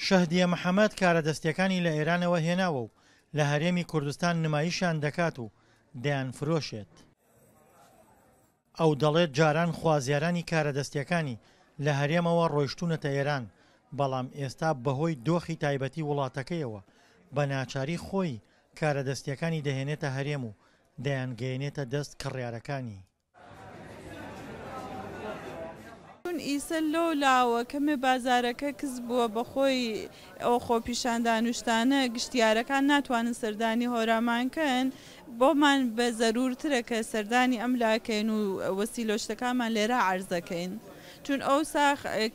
شەهدیە محەمەد کارە دەستییەکانی لە ئێرانەوە هێناوە و لە هەرێمی کوردستان نمایشیان دەکات و دەیانفرۆشێت. ئەو دەڵێت جاران خوازیارانی کارە دەستییەکانی لە هەرێمەوە ڕۆیشتوونەتە ئێران، بەڵام ئێستا بەهۆی دۆخی تایبەتی وڵاتەکەیەوە بە ناچاری خۆی کارە دەستییەکانی دەهێنێتە هەرێم و دەیانگەیەنێتە دەست کڕیارەکانی. چون ئیسە لەو لاوە کەمێ بازارەکە کز بووە بەخۆی ئەو خۆپیشاندان و شتانە گشتیارەکان ناتوانن سەردانی هۆرامان کەن بۆمان بە زەرورترە کە سەردانی ئەم لا کەین و وەسیلە و شتەکانمان لێرە عەرزەکەین چون ئەوسا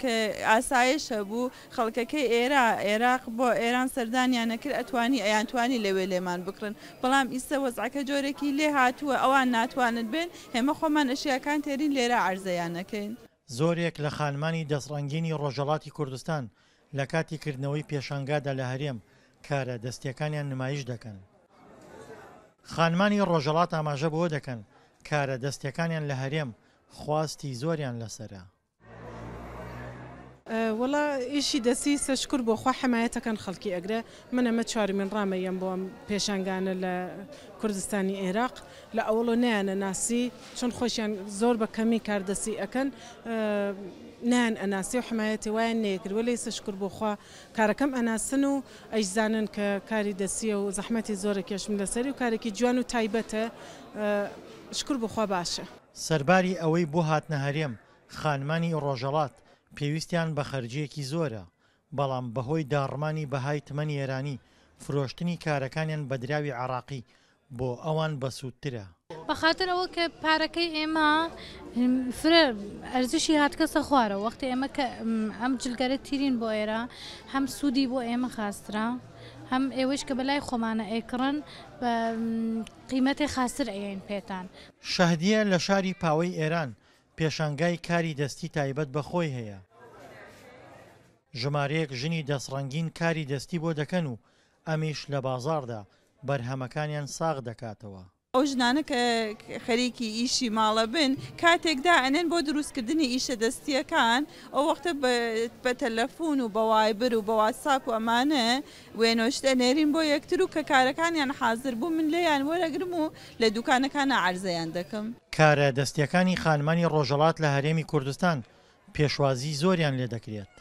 کە ئاسایش هەبوو خەڵکەکەی ئێرا ئێراق بۆ ئێران سەردانیان ئەکرد ئەتوانی ئەیانتوانی لەوێ لێمان بکڕن بەڵام ئیسە وەزعەکە جۆرێکی لێ هاتووە ئەوان ناتوانن بێن ئێمە خۆمان ئەشیاکان تێرین لێرە عەرزەیان ئەکەین. زۆرێک لە خانمانی دەستڕەنگینی ڕۆژهەڵاتی کوردستان لە کاتی کردنەوەی پێشانگادا لە هەرێم کارە دەستییەکانیان نمایش دەکەن. خانمانی ڕۆژهەڵات ئاماژە بەوە دەکەن کارە دەستییەکانیان لە هەرێم خواستی زۆریان لەسەرە. وەڵا ئیشی دەسی سە شکور بۆ خوا حەمایەتەکەن خەڵکی ئەگرێ من ئەمە چوارمین ڕامە یەم بۆ ئەم پێشانگانە لە کوردستانی ئێراق لە ئەوەڵۆ نەیانە ناسی چون خۆشیان زۆر بە کەمی کار دەسی ئەکەن نەیان ئەناسی و حمایەتی وایان نەیەکرد وەلێ ئیسە شکور بۆ خوا کارەکەم ئەناسن و ئەیشزانن کە کاری دەسیە و زەحمەتی زۆرە کێشم لەسەری و کارێکی جوان و تایبەتە شکور بۆ خوا باشە. سەرباری ئەوەی بۆ هاتنە هەرێم خانمانی ڕۆژەڵات پێویستیان بە خەرجییەکی زۆرە، بەڵام بەهۆی داڕمانی بەهای تمەنی ئێرانی، فرۆشتنی کارەکانیان بە دراوی عێراقی بۆ ئەوان بەسوودترە. بەخاتر ئەوە کە پارەکەی ئێمە فرە ئەرزشی هاتکەسە خوارەوە، وەختی ئێمە کە ئەم جلگەرە تیرین بۆ ئێرە هەم سوودی بۆ ئێمە خاسترە، هەم ئێوەیش کە بەلای خۆمانە ئەیکڕن بە قیمەتێ خاستر ئەیەین پێتان. شەهدیە لە شاری پاوەی ئێران پێشانگای کاری دەستی تایبەت بە خۆی هەیە. ژمارەیەک ژنی دەستڕەنگین کاری دەستی بۆ دەکەن و ئەمیش لە بازاڕدا بەرهەمەکانیان ساغ دەکاتەوە. ئەو ژنانە کە خەریکی ئیشی ماڵە بن کاتێک دائەنێن بۆ دروستکردنی ئیشە دەستییەکان ئەو وەختە بە تەلەفون و بە وایبر و بە واتساپ و ئەمانە وێنەو شت ئەنێرین بۆ یەکتر و کە کارەکانیان حازر بوو من لێیان وەرەگرم و لە دوکانەکانا عەرزەیان دەکەم. کارە دەستییەکانی خانمانی ڕۆژهەڵات لە هەرێمی کوردستان پێشوازیی زۆریان لێدەکرێت.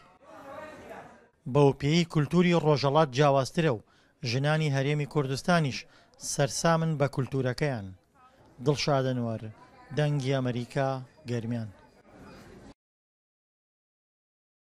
بەوپێیەی کولتووری ڕۆژهەڵات جیاوازترە و ژنانی هەرێمی کوردستانیش سەرسامن بە کولتوورەکەیان. دڵشاد ئەنوەر، دەنگی ئەمەریکا، گەرمیان.